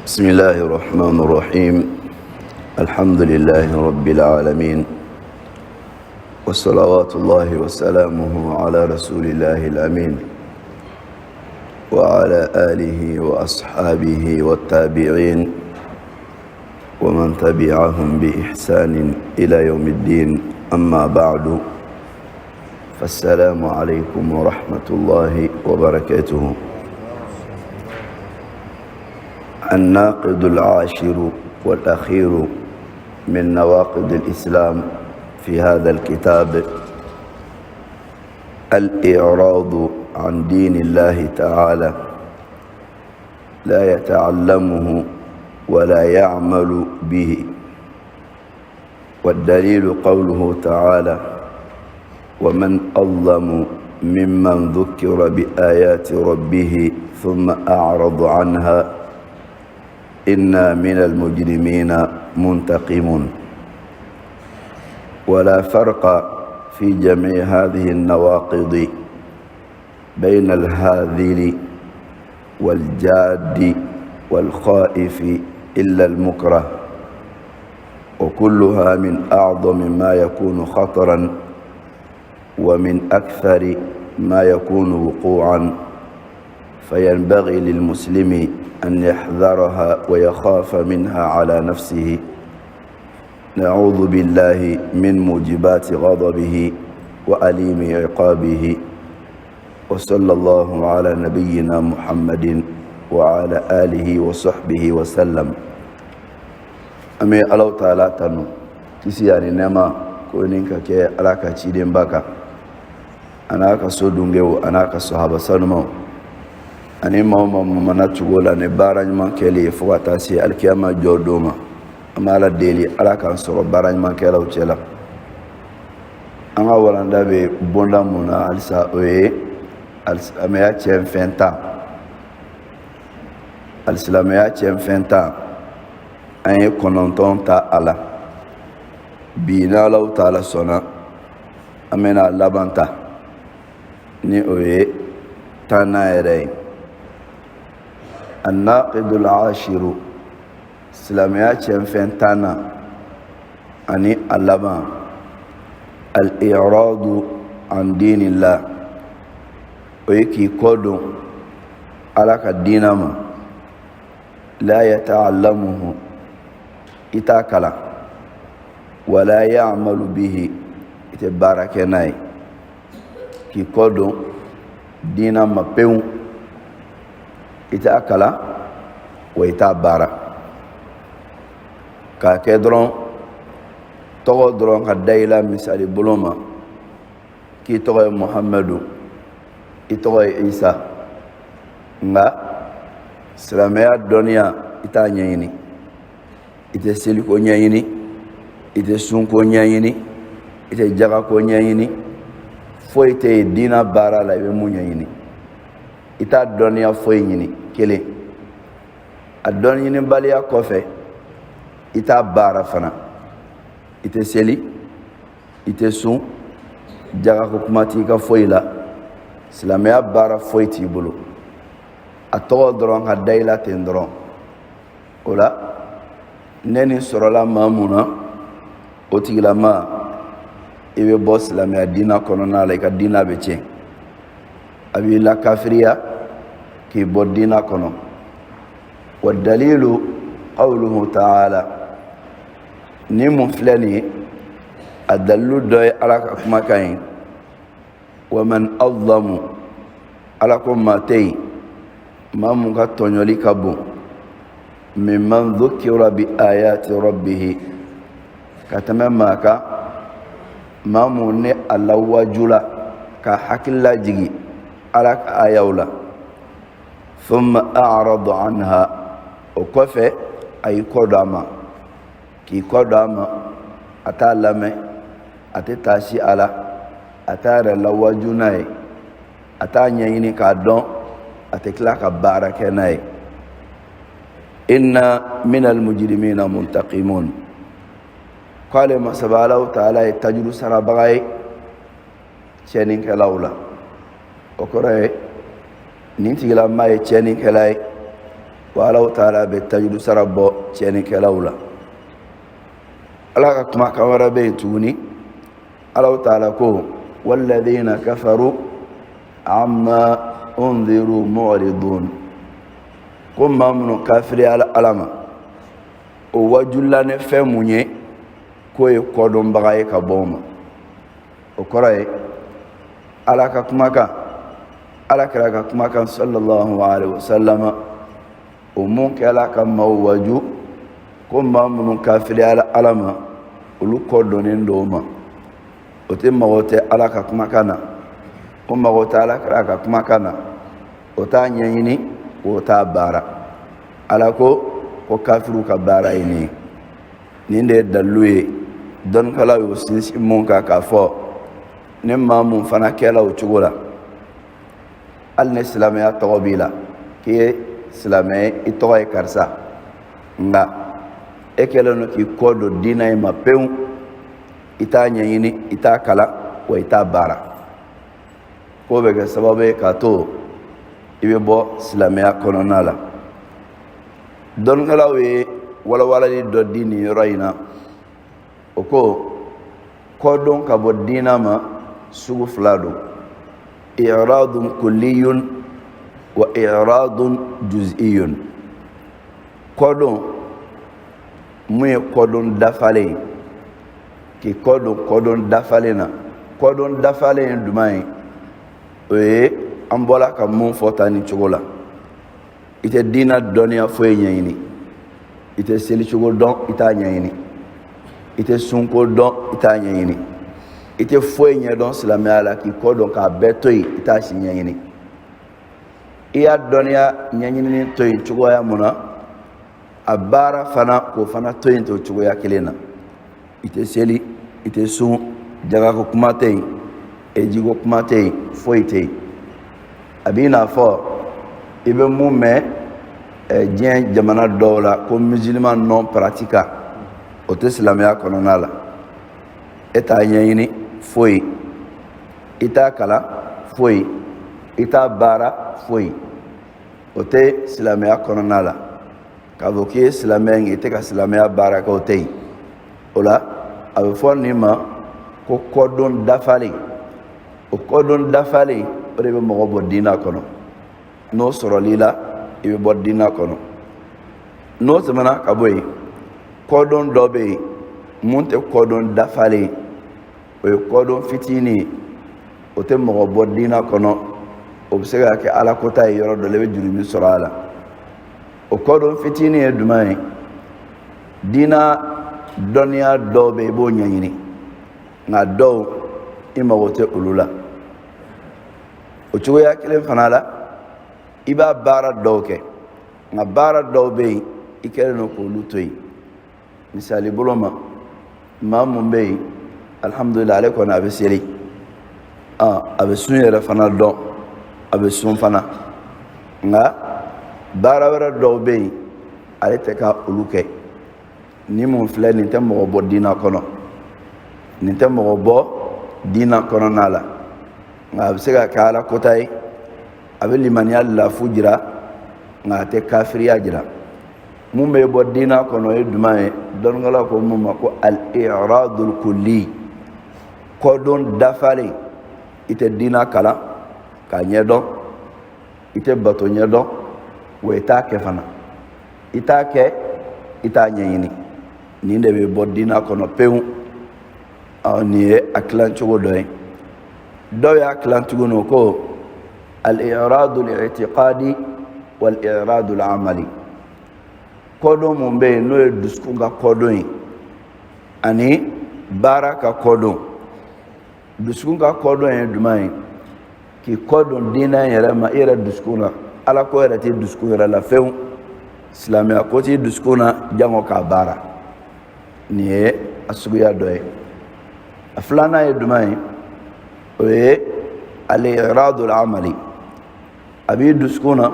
بسم الله الرحمن الرحيم الحمد لله رب العالمين وصلوات الله وسلامه على رسول الله الأمين وعلى آله وأصحابه والتابعين ومن تبعهم بإحسان إلى يوم الدين أما بعد فالسلام عليكم ورحمة الله وبركاته الناقد العاشر والأخير من نواقض الإسلام في هذا الكتاب الإعراض عن دين الله تعالى لا يتعلمه ولا يعمل به والدليل قوله تعالى ومن أظلم ممن ذكر بآيات ربه ثم أعرض عنها إنا من المجرمين منتقمون ولا فرق في جميع هذه النواقض بين الهاذل والجاد والخائف إلا المكره وكلها من أعظم ما يكون خطرا ومن أكثر ما يكون وقوعا فينبغي للمسلم أن يحذرها ويخاف منها على نفسه نعوذ بالله من موجبات غضبه وأليم عقابه وصلى الله على نبينا محمد وعلى آله وصحبه وسلم an bɛ Alahu taala tanu kisi ani nɛɛma ko nin ka kɛ ala ka cidenba kan a n'a ka so dungew a n'a ka sahaba sanumaw ani maa o maa mun mana tugu o la ni baara ɲuman kɛli ye fo ka taa se alikiyama jɔ don ma an bɛ ala deli ala k'an sɔrɔ baara ɲuman kɛlaw cɛ la an ka walanda bɛ bonda mun na halisa o ye alisilamɛya tiɲɛfɛn tan alisilamɛya tiɲɛfɛn tan an ye kɔnɔntɔn ta a la bi n'Alahu taala sɔnna an bɛna a laban ta ni o ye tannan yɛrɛ ye annaqidul ashiru silamɛya tiɲɛfɛn tannan ani a laban al-i'radu an dinillah o ye k'i kɔ don ala ka diina ma la yata'allamuhu i t'a kalan wala ya'malu bihi i tɛ baara kɛ n'a ye k'i kɔ don diina ma pewu i t'a kalan wa i t'a baara k'a kɛ dɔrɔn tɔgɔ dɔrɔn ka da i la misali bolo ma k'i tɔgɔ ye muhamadu i tɔgɔ ye isa nka silamɛya dɔnniya i t'a ɲɛɲini i tɛ seliko ɲɛɲini i tɛ sunko ɲɛɲini i tɛ jagako ɲɛɲini foyi tɛ yen diina baara la i bɛ mun ɲɛɲini i t'a dɔnniya foyi ɲini kelen a dɔnniɲinibaliya kɔfɛ i t'a baara fana i tɛ seli i tɛ sun jagako kuma t'i ka foyi la silamɛya baara foyi t'i bolo a tɔgɔ dɔrɔn ka da i la ten dɔrɔn o la ni nin sɔrɔla maa mun na o tigilama i bɛ bɔ silamɛya diina kɔnɔna la i ka diina bɛ tiɲɛ a b'i lakafiriya k'i bɔ diina kɔnɔ wa dalilu qawluhu ta'ala ni mun filɛ nin ye a dalilu dɔ ye ala ka kumakan ye wa man adlamu ala ko maa tɛ yen maa mun ka tɔɲɔli ka bon mimman dhukira bi ayati rabbihi ka tɛmɛ maa kan maa mun ni a lawajula ka hakili lajigi ala ka ayaw la thumma a'rada anha o kɔfɛ a y'i kɔ don a ma k'i kɔ don a ma a t'a lamɛn a tɛ taasi a la a t'a yɛrɛ lawaju n'a ye a t'a ɲɛɲini k'a dɔn a tɛ tila ka baara kɛ n'a ye inna minal mujrimina muntaqimun k'ale masaba Alahu taala ye tajuru sarabaga ye tiɲɛnikɛlaw la o kɔrɔ ye nin tigilama ye tiɲɛnikɛla ye Wa Alahu taala bɛ tajidu sara bɔ tiɲɛnikɛlaw la. Ala ka kumakan wɛrɛ bɛ yen tuguni. Alahu taala ko walladhina kafaru amma unziru mu'ridun, ko maa minnu kafiriyala Ala ma, o wajulila ni fɛn mun ye, k'o ye kɔdonbaga ye ka bɔ o ma. O kɔrɔ ye Ala ka kumakan, Ala kira ka kumakan sallallahu alaihi wasallam, o mun kɛla ka maaw waju, ko maa minnu kafiriyala Ala ma, olu kɔ donnen don o ma. O tɛ mago tɛ Ala ka kumakan na, o mago tɛ Ala kira ka kumakan na, o t'a ɲɛɲini, o t'a baara. Ala ko kafiriw ka baara ye nin ye. Nin de ye dalilu ye dɔnnikɛlaw y'o sinsin mun kan k'a fɔ ni maa mun fana kɛla o cogo la, hali ni silamɛya tɔgɔ b'i la, k'i ye silamɛ ye, i tɔgɔ ye karisa, nka e kɛlen don k'i kɔ don diinɛ in ma pewu, i t'a ɲɛɲini, i t'a kalan, wa i t'a baara, k'o bɛ kɛ sababu ye k'a to i bɛ bɔ silamɛya kɔnɔna la. Dɔnnikɛlaw ye walawalali dɔ di nin yɔrɔ in na. O ko kɔdon ka bɔ diina ma sugu fila don: i'radun kulliyun wa i'radun juz'iyun. Kɔdon mun ye kɔdon dafalen ye, k'i kɔ don kɔdon dafalen na. Kɔdon dafalen ye jumɛn ye? O ye an bɔra ka mun fɔ tan nin cogo la. I tɛ diina dɔnniya foyi ɲɛɲini, i tɛ selicogo dɔn, i t'a ɲɛɲini, i tɛ sunko dɔn, i t'a ɲɛɲini, i tɛ foyi ɲɛdɔn silamɛya la, k'i kɔ don k'a bɛɛ to yen, i t'a si ɲɛɲini. I y'a dɔnniya ɲɛɲinini to yen cogoya mun na, a baara fana k'o fana to yen to cogoya kelen na. I tɛ seli, i tɛ sun, jagako kuma tɛ yen, hejiko kuma tɛ yen, foyi tɛ yen. A b'i n'a fɔ i bɛ mun mɛn diɲɛ jamana dɔw la ko musulman non pratiquant, o tɛ silamɛya kɔnɔna la. E t'a ɲɛɲini foyi, i t'a kalan foyi, i t'a baara foyi, o tɛ silamɛya kɔnɔna la. K'a fɔ k'i ye silamɛ ye, i tɛ ka silamɛya baara kɛ, o tɛ yen. O la a bɛ fɔ nin ma ko kɔdon dafalen. O kɔdon dafalen, o de bɛ mɔgɔ bɔ diina kɔnɔ. N'o sɔrɔl'i la, i bɛ bɔ diina kɔnɔ. N'o tɛmɛna ka bɔ yen, kɔdon dɔ bɛ yen mun tɛ kɔdon dafalen ye, o ye kɔdon fitinin ye, o tɛ mɔgɔ bɔ diina kɔnɔ, o bɛ se ka kɛ ala kota ye yɔrɔ dɔ la, i bɛ jurumi sɔrɔ a la. O kɔdon fitinin ye jumɛn ye? Diina dɔnniya dɔw bɛ yen, i b'o ɲɛɲini, nka dɔw i mago tɛ olu la. O cogoya kelen fana la, i b'a baara dɔw kɛ, nka baara dɔw bɛ yen, i kɛlen don k'olu to yen. Misali bolo ma, maa mun bɛ yen, alihamudulila, ale kɔni a bɛ seli, a bɛ sun yɛrɛ fana dɔn, a bɛ sun fana, nka baara wɛrɛ dɔw bɛ yen, ale tɛ ka olu kɛ. Ni mun filɛ nin tɛ mɔgɔ bɔ diina kɔnɔ, nin tɛ mɔgɔ bɔ diina kɔnɔna la, nka a bɛ se ka kɛ ala kota ye, a bɛ limaniya lafu jira, nka a tɛ kafiriya jira. Mun bɛ bɔ diina kɔnɔ, o ye jumɛn ye? Dɔnnikɛlaw ko mun ma ko al-i'radul kulli, kɔdon dafalen. I tɛ diina kalan k'a ɲɛdɔn, i tɛ bato ɲɛdɔn, wa i t'a kɛ fana, i t'a kɛ, i t'a ɲɛɲini. Nin de bɛ bɔ diina kɔnɔ pewu. Nin ye a tilancogo dɔ ye. Dɔw y'a tilan tuguni, o ko al-i'radul i'tiqadi wal i'radul amali. Kɔdon mun bɛ yen, n'o ye dusukun ka kɔdon ye ani baara ka kɔdon. Dusukun ka kɔdon ye jumɛn ye? K'i kɔ don diinɛ yɛrɛ ma i yɛrɛ dusukun na. Ala ko yɛrɛ t'i dusukun yɛrɛ la fewu, silamɛya ko t'i dusukun na, jango k'a baara. Nin ye a suguya dɔ ye. A filanan ye jumɛn ye? O ye al-i'radul amali. A b'i dusukun na,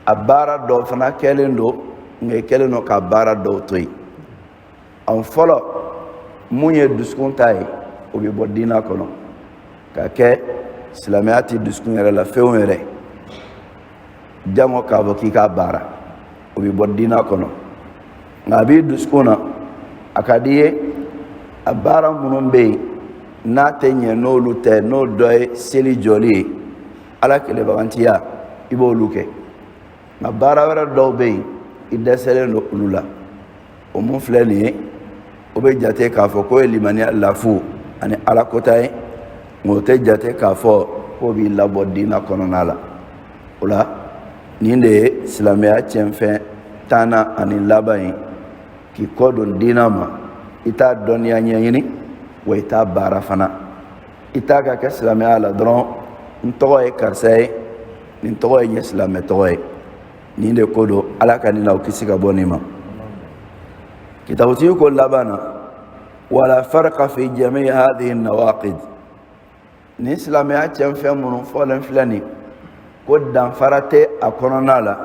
a baara dɔw fana kɛlen don, nka i kɛlen don ka baara dɔw to yen. An fɔlɔ mun ye dusukun ta ye, o bɛ bɔ diina kɔnɔ ka kɛ silamɛya t'i dusukun yɛrɛ la fewu yɛrɛ, jango k'a fɔ k'i k'a baara. O bɛ bɔ diina kɔnɔ, nka a b'i dusukun na, a ka di i ye, a baara minnu bɛ yen n'a tɛ ɲɛ n'olu tɛ, n'o dɔ ye seli jɔli ye, Ala kelenbagantiya, i b'olu kɛ. Nka baara wɛrɛ dɔw bɛ yen, i dɛsɛlen don olu la. O mun filɛ nin ye, o bɛ jate k'a fɔ k'o ye limaniya lafu ani Ala kota ye, nka o tɛ jate k'a fɔ k'o b'i labɔ diina kɔnɔna la. O la, nin de ye silamɛya tiɲɛfɛn tannan ani laban ye, k'i kɔ don diina ma, i t'a dɔnniya ɲɛɲini, wa i t'a baara fana. I t'a ka kɛ silamɛya la dɔrɔn, n tɔgɔ ye karisa ye, nin tɔgɔ ye silamɛ tɔgɔ ye. Nin de ko don. Ala ka nin n'aw kisi ka bɔ nin ma. Kitabutigi ko laban na: wala farqa fi jami hadhihi nawaqid. Nin silamɛya tiɲɛfɛn minnu fɔlen filɛ nin ko, danfara tɛ a kɔnɔna la,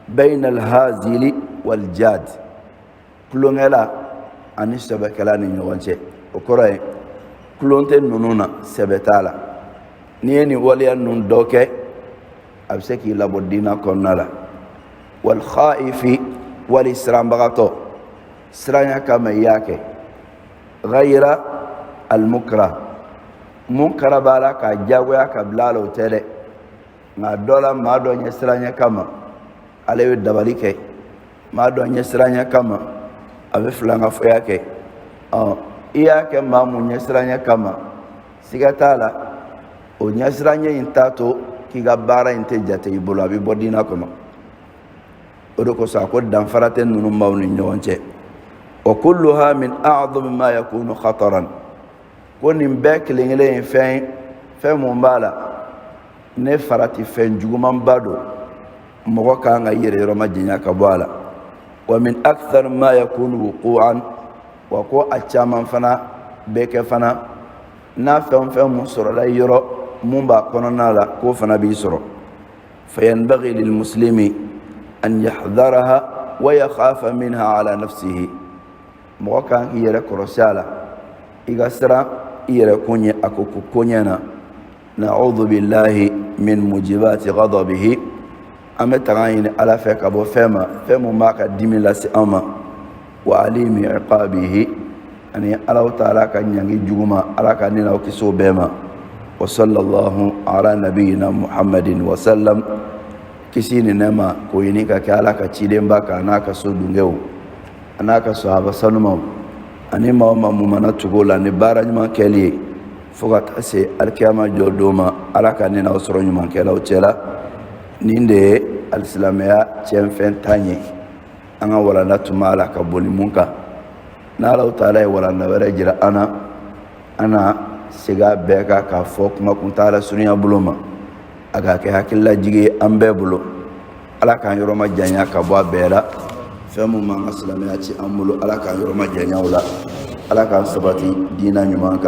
bayna alhazili waljad, tulonkɛla ani sɛbɛkɛla ni ɲɔgɔn cɛ. O kɔrɔ ye, tulon tɛ ninnu na, sɛbɛ t'a la. N'i ye nin waleya ninnu dɔ kɛ, a bɛ se k'i labɔ diina kɔnɔna la. Wal khaifi, wali siranbagatɔ, siranya kama i y'a kɛ. Ghayra almukra, mun kara b'a la k'a jagoya ka bila a la, o tɛ dɛ. Nka dɔ la, maa dɔ ɲɛ siranya kama, ale bɛ dabali kɛ. Maa dɔ ɲɛ siranya kama, a bɛ filankafoya kɛ. Ɔ, i y'a kɛ maa mun ɲɛ siranya kama, siga t'a la, o ɲɛsiranya in t'a to k'i ka baara in tɛ jate i bolo, a bɛ bɔ diina kɔnɔ. O de kosɔn a ko danfara tɛ ninnu maaw ni ɲɔgɔn cɛ. Wa kulluha min a'zami ma yakunu khataran, ko nin bɛɛ kelen kelen ye fɛn ye, fɛn mun b'a la ne farati fɛn jugumanba don, mɔgɔ kan ka yɛrɛ yɔrɔ majanya ka bɔ a la. Wa min akthar ma yakunu wuqu'an, wa ko a caman fana bɛ kɛ fana, n'a fɛn fɛn mun sɔrɔla i yɔrɔ mun b'a kɔnɔna la, k'o fana b'i sɔrɔ. Fayanbaghi lilmuslimi an yahdharaha wa yakhafa minha ala nafsihi. Mɔgɔ kan k'i yɛrɛ kɔrɔsi a la, i ka siran i yɛrɛ kun ɲɛ a ko ko ɲɛ na. Na'udhu billahi min mujibati ghadabihi, an bɛ tanga ɲini Ala fɛ ka bɔ fɛn ma, fɛn mun b'a ka dimi lase an ma. Wa alimi iqabihi, ani Alahu taala ka ɲangi juguma. Ala ka ne n'aw kisi o bɛɛ ma. Wa sallallahu ala nabiyina Muhammadin wa sallam. Kisi ni nɛɛma k'o ɲini ka kɛ Ala ka cidenba kan, n'a ka so dungew, a n'a ka sahaba sanumaw, ani maa o maa mun mana tugu o la ni baara ɲuman kɛli ye fo ka taa se alikiyama jɔ don ma. Ala ka ne n'aw sɔrɔ ɲumankɛlaw cɛla. Nin de ye alisilamɛya tiɲɛfɛn 10 ye. An ka walanda tun b'a la ka boli mun kan, n'Alahu taala ye walanda wɛrɛ jira an na, an na segin a bɛɛ kan k'a fɔ kuma kuntaala surunya bolo ma, a ka kɛ hakililajigi ye an bɛɛ bolo. Ala k'an yɔrɔ majanya ka bɔ a bɛɛ la. Fɛn mun b'an ka silamɛya ci an bolo, Ala k'an yɔrɔ majanya o la. Ala k'an sabati diina ɲuman kan.